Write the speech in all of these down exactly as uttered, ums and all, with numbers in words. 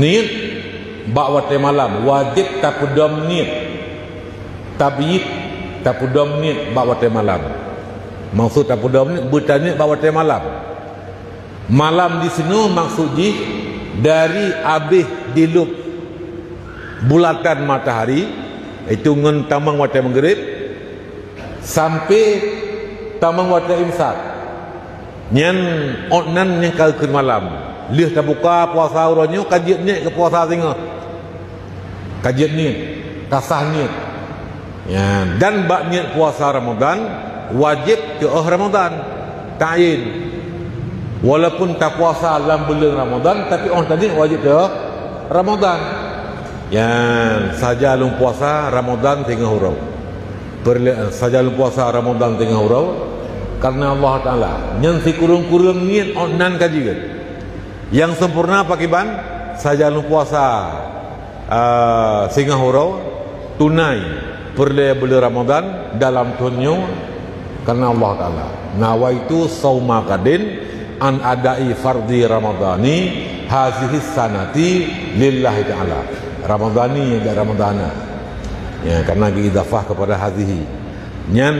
Niet bak watée malam, wajéb tapeudom niet. Tabyit, tapeudom niet bak watée malam. Maksud tapeudom niet, beutaniet bak watée malam. Malam di sinoe maksud jih dari abéh jilôp bulatan matahari, itu ngon tamong watée maghrib, sampai tamong watée imsak. Nyan, ôt nan nyang ka geukheun malam. Lheueh tabuka puasa uroe nyoe, ka jeuet niet keu puasa singoh. Ka jeuet niet, ka sah niet. Ya, dan bak niet puasa Ramadan, wajéb teuôh Ramadan. Ta'yin. Walaupun tapuasa lam buleuen Ramadan, tapi ôh taniet wajéb teuôh Ramadan. Ya, saja lôn puasa Ramadan singoh uroe. Peureulée, saja lôn puasa Ramadan singoh uroe, karna Allah Taala. Nyan sikureueng-kureueng niet ôt nan ka jeuet. Nyang sempurna pakriban, saja lôn puasa, ah, singoh uroe, tunai peureulée buleuen Ramadan dalam thon nyoe, karna Allah Taala. Nawaitu sauma ghadin an adai fardhi Ramadhani hazihi sanati lillahi Taala. Ramadhani dan Ramadhana. Ya, karna geuidhafah kepada hazihi. Nyan,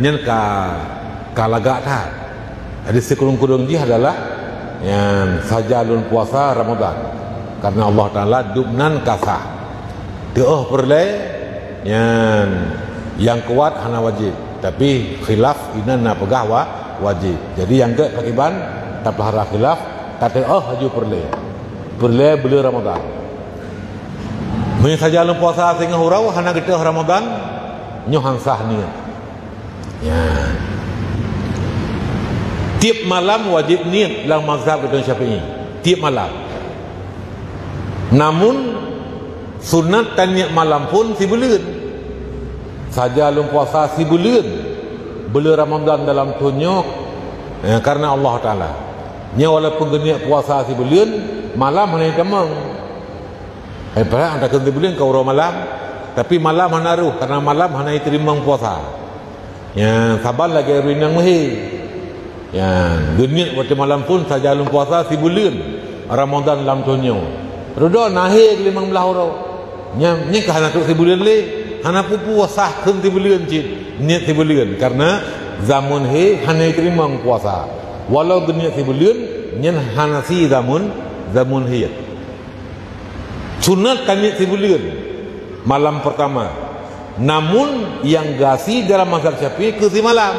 nyan ka, ka lagak that. Jadi sikureueng-kureueng jih adalah nyan saja lôn puasa Ramadan. Karna Allah Taala dum nan ka sah. Teuôh peureulée nyan nyang kuat hana wajéb. Tapi khilaf inan na peugah wa-, wajéb. Jadi nyang gét pakriban tapeulara khilaf, tateuôh laju peureulée. Peureulée buleuen Ramadan. Meunyoe saja lôn puasa singoh uroe hana geuteuôh Ramadan, nyoe han sah niet. Ya. Tieb malam wajéb niet lam mazhab geutanyoe Syafi'i. Tieb malam. Namun, sunat taniet malam phon sibuleuen. Saja lôn puasa sibuleuen buleuen Ramadan dalam thon nyoe, ya, karna Allah Taala. Nyoe walaupun geuniet puasa sibuleuen, malam hana jitamong. Hai, padahai takheun sibuleuen ka uroe malam, tapi malam hana rhoh, karna malam hana jiteurimong puasa. Ya, saban lagée ureuëng nyang meuhé. Ya, geuniet watée malam phon saja lôn puasa sibuleuen Ramadan lam thon nyoe. Rhoh na hé limong blaih uroe. Nyan, nyan ka hana trok sibuleuen lé, hana peue-peue sah kheun sibuleuen cit, niet sibuleuen, karna zameun hé hana jiteurimong puasa. Walau geuniet sibuleuen, nyan hana sie zameun, zameun hé. Sunat taniet sibuleuen malam pertama. Namun, nyang gasien dalam mazhab Syafi'i keu simalam.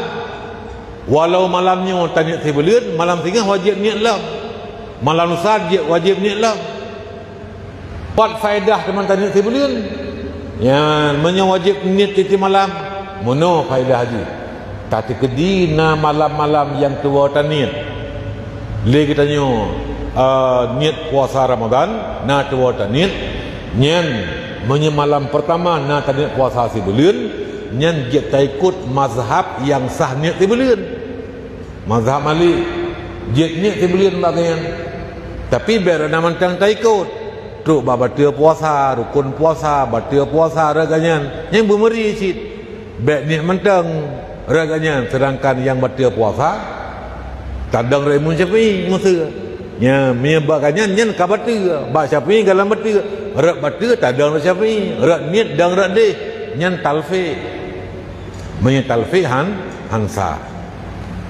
Walau malam nyoe taniet sibuleuen, malam singoh wajéb niet lom. Malam lusa jeuet wajéb niet lom. Pat faedah teuma taniet sibuleuen? Nyan, meunyoe wajéb niet tieb-tieb malam, meunoe faedah jih. Tateukeudi na malam-malam nyang tuwoe taniet. Lé geutanyoe, eh, niet puasa Ramadan, na tuwoe taniet. Nyan, meunyoe malam pertama na taniet puasa sibuleuen, nyan jeuet taikot mazhab nyang sah niet sibuleuen. Mazhab Malik, jeuet niet sibuleuen bak geuh nyan. Tapi bék rot na mantong taikot. Trok bak bateue puasa, rukon puasa, bateue puasa, rot geuh nyan. Nyan beumeuri cit. Bék niet mantong rot geuh nyan, seudangkan nyang bateue puasa, tadong rot Imam Syafi'i, meuseu. Nyan, meunyoe bak geuh nyan, nyan ka bateue. Bak Syafi'i gohlom bateue. Rot bateue, tadong rot Syafi'i. Rot niet, dong rot deh. Nyan talfik. Meunyoe talfik han, han sah.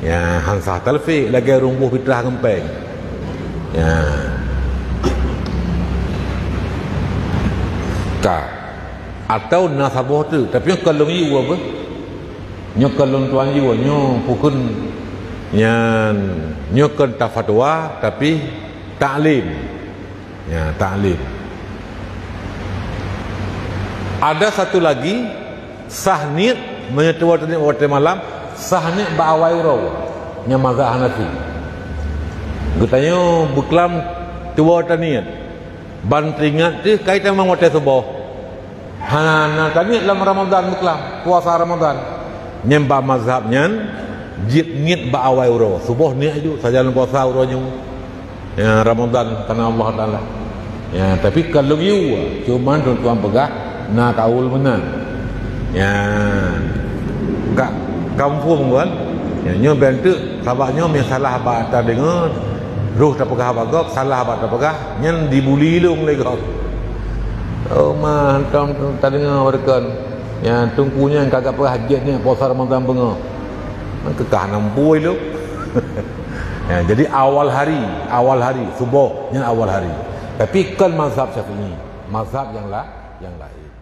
Ya, han sah talfik lagée ureuëng boh fitrah ngon péng. Ya. Ka. Atau na saboh teuk, tapi nyoe kon lôn yue beuh. Nyoe kon lôn tuan yue, nyoe pukon nyan, nyoe kon tafatwa, tapi taklim. Ya, taklim. Ada satu lagi, sah niet meunyoe tuwoe taniet watée malam, sah niet bak awai uroe. Nyan mazhab Hanafi. Geutanyoe beuklam tuwoe taniet. Ban teuingat teuh kai tamong watée suboh. Hana taniet lam Ramadan beuklam, puasa Ramadan. Nyan bak mazhab nyan, jeuet niet bak awai uroe. Suboh niet aju, saja lôn puasa uroe nyoe. Ya, Ramadan karena Allah Taala. Ya, tapi kon lôn yue, cuma tuan-tuan peugah na kaul meunan. Ya, ka, ka muphom kan? Ya, nyoe bentuk sabab nyoe masalah bak tadeungoe. Roh tapeugah bak gob, salah bak tapeugah, nyan dibuli lôn lé gob. Oh, ma, hantom tadeungoe bak deukon. Nyan teungku nyan ka geupeugah jeuet nyan puasa Ramadan beungoh. Keukah nam bui lôn. Ya, jadi awal hari, awal hari, suboh, nyan awal hari. Tapi kon mazhab Syafi'i, mazhab nyang la-, nyang laén.